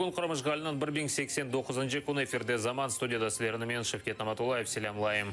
Bugün Qırım işğaliniñ 1089-ncı künü efirde Zaman studiyada sizlerni men, Şevket Namatullayev, selâmlayım.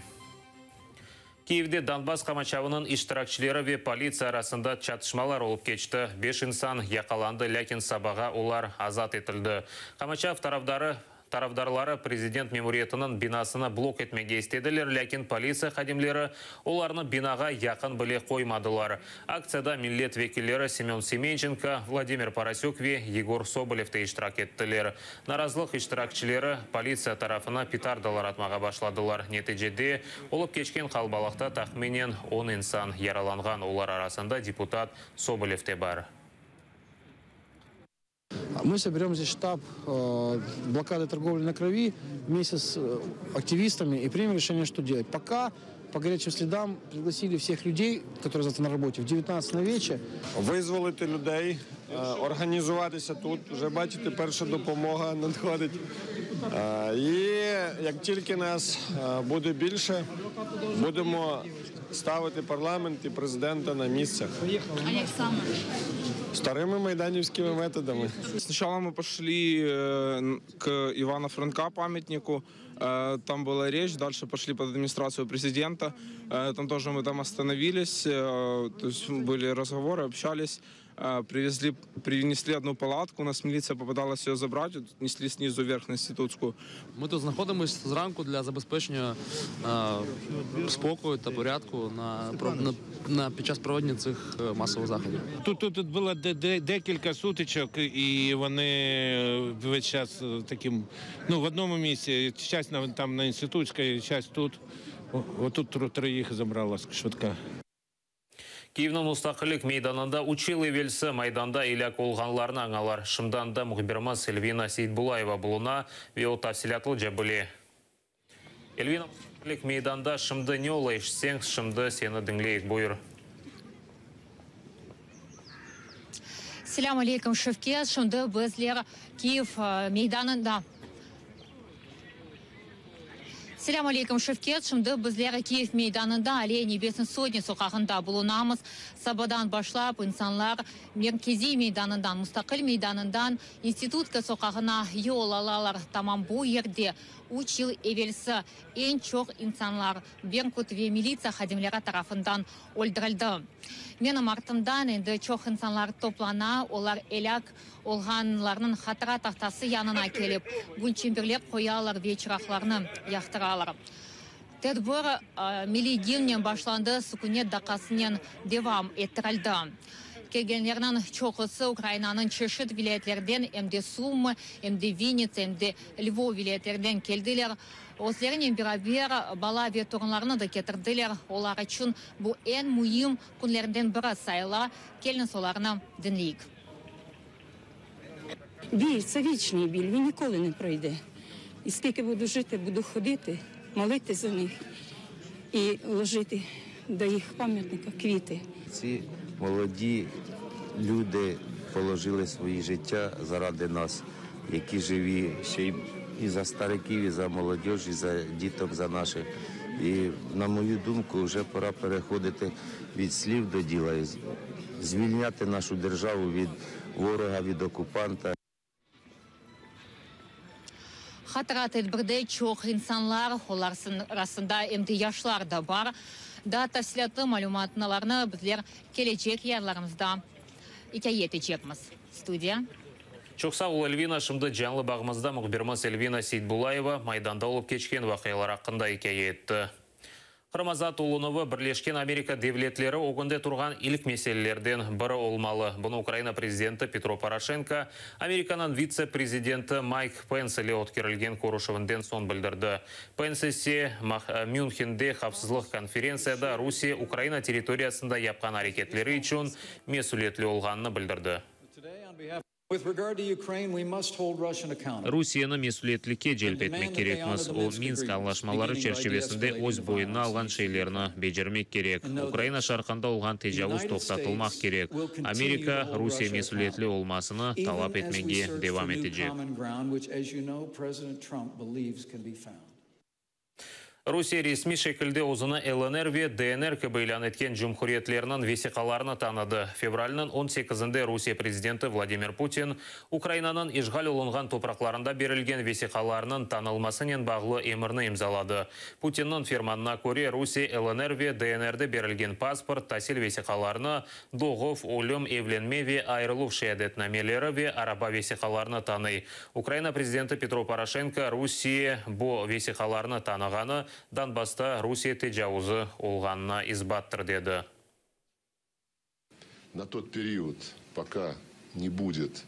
Kiyevde Donbass qamaçavınıñ iştirakçileri ve politsiya arasında çatışmalar olıp keçti. Beş insan yaqalandı, lâkin sabağa olar azat etildi. Qamaçav tarafdarı Tarafdarları prezident memuriyetiniñ binasını blok etmege istediler, lâkin politsiya hadimleri olarnı binağa yaqın bile qoymadılar. Aktsiyada millet vekilleri Semön Semençenko, Vladimir Porosük ve Yegor Sobolev de iştirak ettiler. Narazılıq iştirakçileri politsiya tarafına petardalar atmağa başladılar. Neticede, olıp keçken qalabalıqta tahminen on insan yaralanğan, olar arasında deputat Sobolev de bar. Мы соберем здесь штаб блокады торговли на крови вместе с активистами и примем решение, что делать. Пока по горячим следам пригласили всех людей, которые завтра на работе, в 19 на вече. Визволити людей, організуватися тут. Вже бачите, перша допомога надходить. І як тільки нас буде більше, будемо ставити парламент і президента на місце. А як саме? Старими майданівськими методами. Сначала мы пошли к Ивана Франка памятнику, там была речь, дальше пошли под администрацию президента, там тоже мы там остановились, то есть были разговоры, общались, привезли, принесли одну палатку, у нас милиция попыталась ее забрать, вот, несли снизу вверх на Институтскую. Ми тут знаходимося зранку для забезпечення спокою та порядку на під час проведення цих масових заходів. Тут було декілька сутичок, і вони весь час таким, в одному місці, часть там на Інститутській, часть тут. Отут троїх забрала швидка. Kiyevniñ Mustaqillik meydanında üç yıl evelsi Maydanda elâk olğanlarnı añalar. Şimdi anda mühbirimiz Elvina Seytbulayeva buluna ve o tafsilâtlıca bile. Elvina, Mustaqillik meydanda şimdi ne ola, eşitseñ, şimdi seni diñleyik, buyur. Selâm aleyküm, Şevket. Şimdi bizler Kiyev meydanında. Selâm aleyküm, Şevket. Şimdi bizler Kiyev meydanında, Aleya Nebesnıy Sotni soqağında bulunamız. Sabadan başlap insanlar merkeziy meydanından, Mustaqil meydanından İnstitutka soqağına yol alalar. Tamam bu yerde üç yıl evelsi eñ çoq insanlar Berkut ve militsiya hadimleri tarafından öldürildi. Menim artımdan endi çoq insanlar toplana, olar elâk olğanlarnıñ hatıra tahtası yanına kelip, gülçemberler qoyalar ve çıraqlarnı yaqtıralar. Tedbir milliy gimnnen başlandı, sükünet daqqasınen devam ettirildi. Kelgenlerniñ çoqusı Ukrainanıñ çeşit vilâyetlerden, em de Sumı, em de Vinnitsa, em de Lvov vilâyetlerden keldiler. Özlerinen beraber bala ve torunlarını da ketirdiler. Olar içün bu eñ müim künlerinden biri sayıla. Keliñiz olarnı diñleyik. Біль, це вічний біль, він ніколи не пройде. І скільки буду жити, буду ходити, молити за них і ложити до їх пам'ятника квіти. Ці молоді люди положили свої життя заради нас, які живі ще й і за стариків, і за молодіж, і за діток, за наших. І, на мою думку, вже пора переходити від слів до діла і звільняти нашу державу від ворога, від окупанта. Hatıra tedbirde çoq insanlar, olar arasında em de yaşlar da bar. Daa tafsilâtlı malümatnılarnı bizler kelecek yayınlarımızda ikâye etecekmiz. Studiya. Çoq sağ ol, Elvina. Şimdi canlı bağımızda mühbirimiz Elvina Seytbulayeva Maydanda olıp keçken vaqialar aqqında ikâye etti. Qırım azat olunuvı Birleşken Amerika Devletleri ögünde turğan ilk meselelerden biri olmalı. Bunı Ukraina prezidenti Petro Poroşenko Amerikanıñ vitse-prezidenti Mayk Pens ile ötkerilgen körüşüvinden soñ bildirdi. Pens ise Münhende havfsızlıq konferentsiyada Rusiye Ukraina territoriyasında yapqan areketleri içün mesülietli olğanını bildirdi. Rusiyeni mesüliyetlikke celp etmek kerekmiz. O, Minsk añlaşmaları çerçivesinde öz boynuna alğan şeylerni becermek kerek. Ukraina şarqında olğan tecavuz toqtatılmaq kerek. Amerika, Rusiye mesüliyetli olmasını talap etmege devam etecek. Rusiye resmiy şekilde özüni LNR ve DNR kibi ilân etken cumhuriyetlerniñ vesiqalarını tanıdı. Fevralniñ on sekizinde Rusiye prezidenti Vladimir Putin Ukrainanıñ işğal olunğan topraqlarında berilgen vesiqalarnıñ tanılmasınen bağlı emirni imzaladı. Putinniñ fermanına köre, Rusiye LNR ve DNRde berilgen pasport, tasil vesiqalarını, doğuv, ölüm, evlenme ve ayırıluv şeadetnameleri ve araba vesiqalarını tanıy. Ukraina prezidenti Petro Poroşenko, Rusiye bu vesiqalarnı tanığanı, Donbassta Rusiye tecavuzı olğanına isbattır, dedi. Na tot period, poka ne budet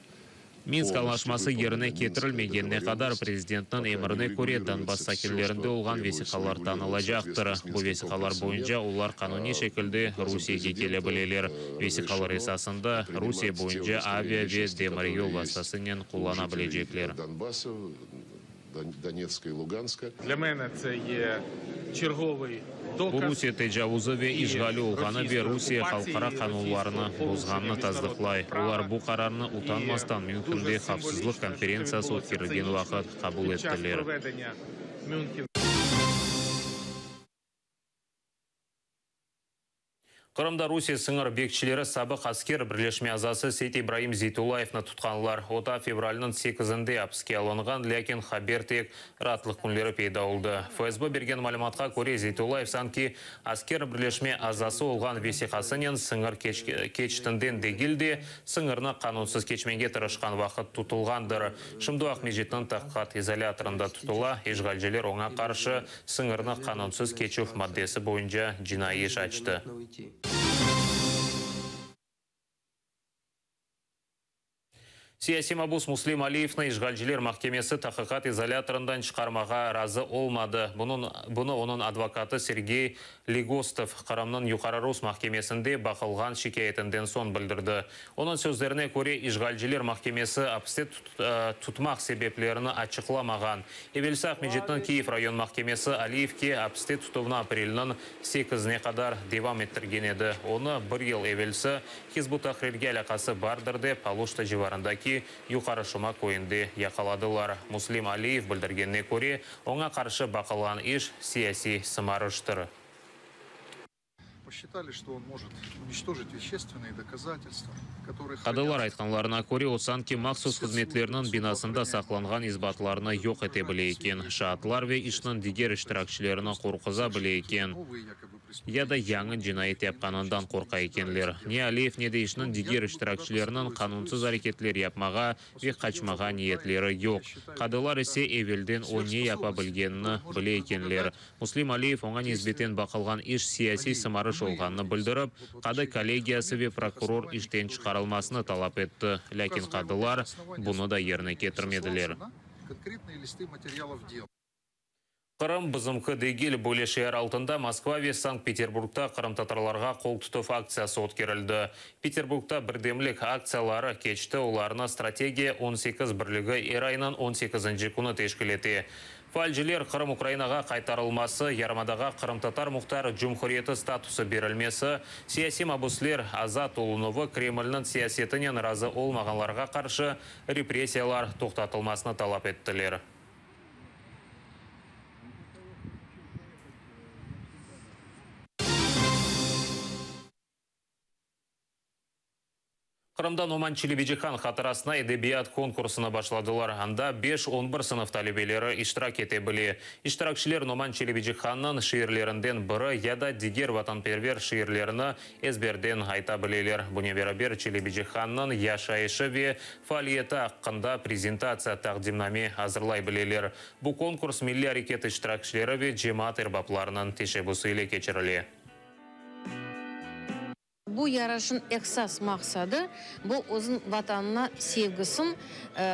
Minsk añlaşması yerine ketirilmegenine qadar prezidentniñ emrine köre Donbass sakinlerinde olğan vesiqalar tanılacaqtır. Bu vesiqalar boyunca olar qanuniy şekilde Rusiyege kele bileler. Vesiqalar esasında Rusiye boyunca avia ve demiryol vastasınen qullana bilecekler. Bu Rusiye tecavuzı ve işğali olğanı ve Rusiye halqara qanunlarını bozğanını tasdıqlay. Olar bu qararnı utanmastan Münhende havfsızlıq konferentsiyası ötkerilgen vaqıt qabul ettiler. Qırımda Rusiye sıñır bekçileri sabıq Asker birleşme azası Seytibraim Zeytullayevni tutqanlar. O taa fevralniñ sekizinde apiske alınğan, lâkin haber tek raatlıq künleri peyda oldı. FSB bergen malümatqa köre, Zeytullayev sanki Asker birleşme azası olğan vesiqasınen sıñır keçitinden degil de, sıñırnı qanunsız keçmege tırışqan vaqıt tutulğandır. Şimdi o Aqmescitniñ tahqiqat izolâtorında tutula, işğalciler oña qarşı Sıñırnı qanunsız keçüv maddesi boyunca cinaiy iş açtı. Siyasiy mabus Muslim Aliyevni işğalciler mahkemesi taqiqat izolâtorından çıqarmağa razı olmadı. Bunıñ bunı onıñ advokatı Sergey Legostov Qırımnıñ Yuqarı Rus mahkemesinde baqılğan şikâyetinden soñ bildirdi. Onıñ sözlerine köre, işğalciler mahkemesi apiste tutmaq sebeplerini açıqlamağan. Evelsi Aqmescitniñ Kiyev rayon mahkemesi Aliyevke apiste tutuvnı aprelniñ sekizine qadar devam ettirgen edi. Onı bir yıl evelsi Hizb ut-Tahrirge alâqası bardır dep Aluşta civarındaki Yuqarı Şuma köyünde yaqaladılar. Muslim Aliyev bildirgenine köre, oña qarşı baqılğan iş siyasiy sımarıştır. Qadılar aytqanlarına köre, o sanki mahsus hızmetlerniñ binasında saqlanğan isbatlarnı yoq ete bile eken, şaatlar ve işniñ diger iştirakçilerini qorquza bile eken, ya da yañı cinayet yapqanından qorqa ekenler. Ne Aliyev, ne de işniñ diger iştirakçileriniñ qanunsız areketler yapmağa ve qaçmağa niyetleri yoq. Qadılar ise evelden o ne yapa bilgenini bile ekenler. Muslim Aliyev oña nisbeten baqılğan iş siyasiy sımarış olğanını bildirip, qadı kollegiyası ve prokuror işten çıqarılmasını talap etti, lâkin qadılar bunı da yerine ketirmediler. Qırım bizimki degil, böyle şiar altında Moskva ve Sankt-Peterburgda qırımtatarlarğa qol tutuv aktsiyası ötkerildi. Peterburgda birdemlik aktsiyaları keçti, olarnı Strategiya 18 birligi er aynıñ on sekizinci künü teşkil ete. Faalciler Qırım Ukrainağa qaytarılması, yarımadağa Qırımtatar Muhtar Cumhuriyeti statusı berilmesi, siyasiy mabüsler azat olunuvı, Kremlniñ siyasetinen razı olmağanlarğa qarşı repressiyalar toqtatılmasını talap ettiler. Qırımda Noman Çelebicihan hatırasına edebiyat konkursını başladılar. Anda beş, on bir sınıf talebeleri iştirak ete bile. İştirakçiler Noman Çelebicihannıñ şiirlerinden biri ya da diger vatanperver şiirlerini ezberden ayta bileler. Bunen beraber Çelebicihannıñ yaşayışı ve faaliyeti aqqında prezentatsiya, taqdimname azırlay bileler. Bu konkurs milliy areket iştirakçileri ve cemaat erbaplarınıñ teşebbüsi ile keçirile. Bu yarışnıñ esas maqsadı, bu özüñ Vatanına sevgisin,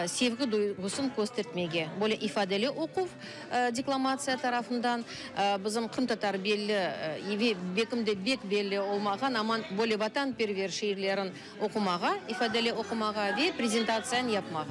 sevgi duyğusın köstertmege. Böyle ifadeli oquv deklamatsiya tarafından bizim qırımtatar belli ve bekim de bek belli olmağan, aman böyle vatanperver şiirlerin oqumağa, ifadeli oqumağa ve prezentatsiyanı yapmağa.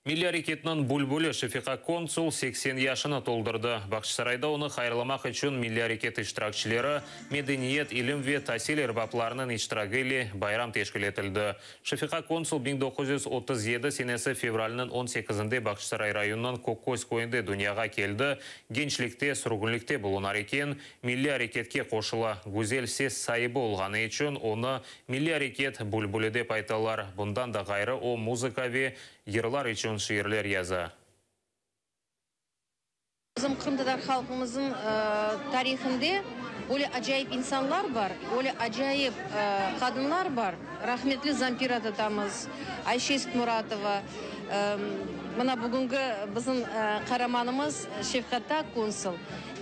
Milliy areketniñ bülbüli Şefiqa Kontsul 80 yaşını toldurdı. Bağçasarayda onı hayırlamaq içün milliy areket iştirakçileri, medeniyet, ilim ve tasil erbaplarınıñ iştiragi ile bayram teşkil etildi. Şefiqa Kontsul 1937 senesi fevralniñ 18-inde Bağçasaray rayonınıñ Kökköz köyünde dünyağa keldi. Gençlikte sürgünlikte bulunar eken, milliy areketke qoşula. Güzel ses saibi olğanı içün onı milliy areket bülbüli dep aytalar. Bundan da ğayrı o muzıka ve yırlar içün şiirler yaza. Bizim qırımtatar halqımıznıñ tarihinde öyle acayip insanlar bar, öyle acayip qadınlar bar, rahmetli Zampira tatamız, Ayşe Seytmuratova, mına bugünki bizim qaramanımız Şevqata Konsul.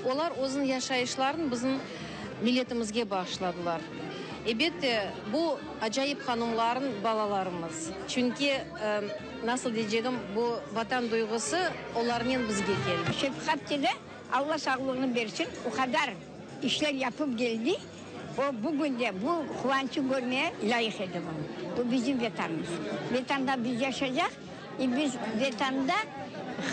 Olar özüniñ yaşayışlarını bizim milletimizge bağışladılar. Ebette, bu acayip hanımlarnıñ balalarımız. Çünki, nasıl deycegim, bu Vatan duyğusı olarnen bizge keldi. Şefqat teze, Alla sağlığını bersin, o qadar işler yapıp geldi, o bugün de bu quvançı körmeye lâyıq edi bu. Bu bizim Vetanımız. Vetanda biz yaşaycaq i biz Vetanda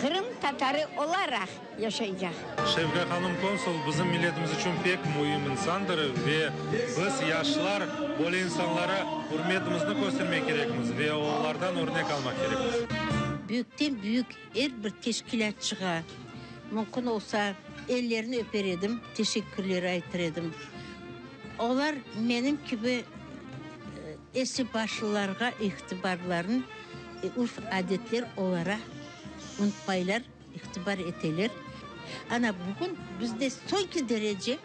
Qırım tatarı olaraq yaşaycaq. Şevqa hanım Konsul bizim milletimiz içün pek müim insandır ve biz, yaşlar, böyle insanlara ürmetimizni köstermek kerekmiz ve olardan örnek almaq kerekmiz. Büyükten büyük er bir teşkilâtçığa, mümkün olsa, ellerini öper edim, teşekkürler aytır edim. Olar menim kibi esli-başlılarğa itibarlarını, urf-adetler olaraq unutmaylar. İtibar eteler. Ana, bugün biz de soñki derece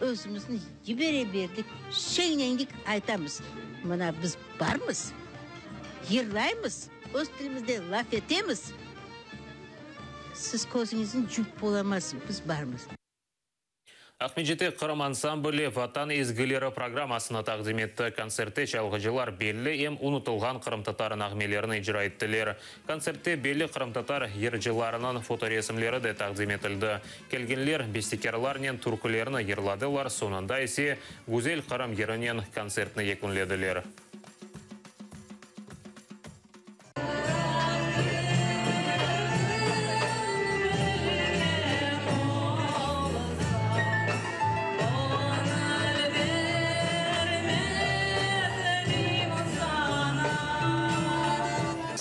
özümizni yibere berdik, şeñlendik, aytamız, mına biz barmız, yırlaymız, öz tilimizde laf etemiz, siz közüñizni cumıp olamazsıñ, biz barmız. Aqmescitte Qırım ansambli Vatan ezgileri programmasını taqdim etti. Kontsertte çalğıcılar belli em unutılğan qırımtatar nağmelerini icra ettiler. Kontsertte belli qırımtatar yırcılarınıñ fotoresimleri de taqdim etildi. Kelgenler bestekârlarnen türkülerni yırladılar, soñunda ise Güzel Qırım yırınen kontsertni yekünlediler.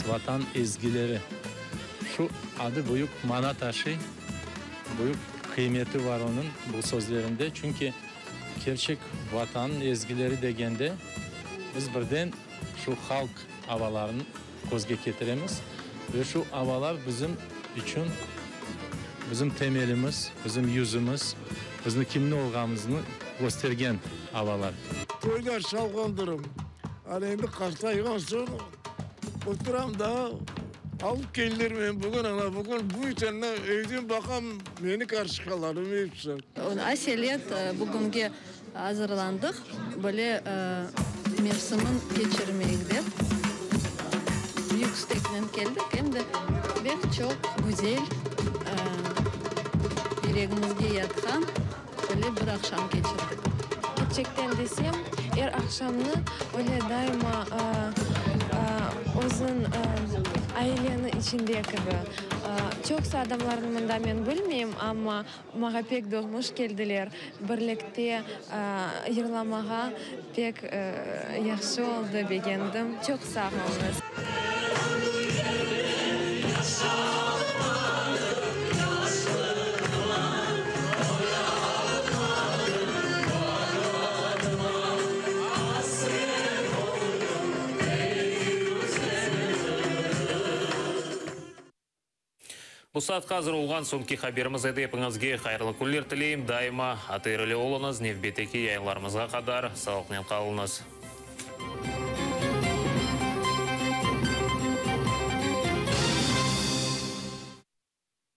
Vatan ezgileri. Şu adı büyük mana taşıy, büyük qıymeti var onıñ bu sözlerinde, çünki kerçek Vatannıñ ezgileri degende biz birden şu halq avalarını közge ketiremiz ve şu avalar bizim içün bizim temelimiz, bizim yüzümiz, bizni kimni olğanımıznı köstergen avalar. Toylar çalğandırım. Ana endi qartayğan soñ oturam da, alıp keldiler meni bugün, ana bugün bu etenni evden baqam, meni karşıqalarım episi. Aselet bugünge Azırlandıq, böyle mevsimin keçirmeyik dep, büyük isteknen keldik, em de bek çoq güzel, yüregimizge yatqan böyle bir aqşam keçirdik. Kerçekten desem, er aqşamnı öyle daima özüñ aileniñ içinde kibi. Çoqsa adamlarnı mında men bilmeyim, amma Maña pek doğmuş keldiler, birlikte yırlamağa pek yahşı oldı, begendim. Çoq sağ oluñız. Bu saatqa azır olğan soñki haberimiz edi. Epiñizge hayırlı künler tileyim. Daima ATR ile oluñız. Nevbetteki yayınlarımızğa qadar sağlıqnen qalıñız.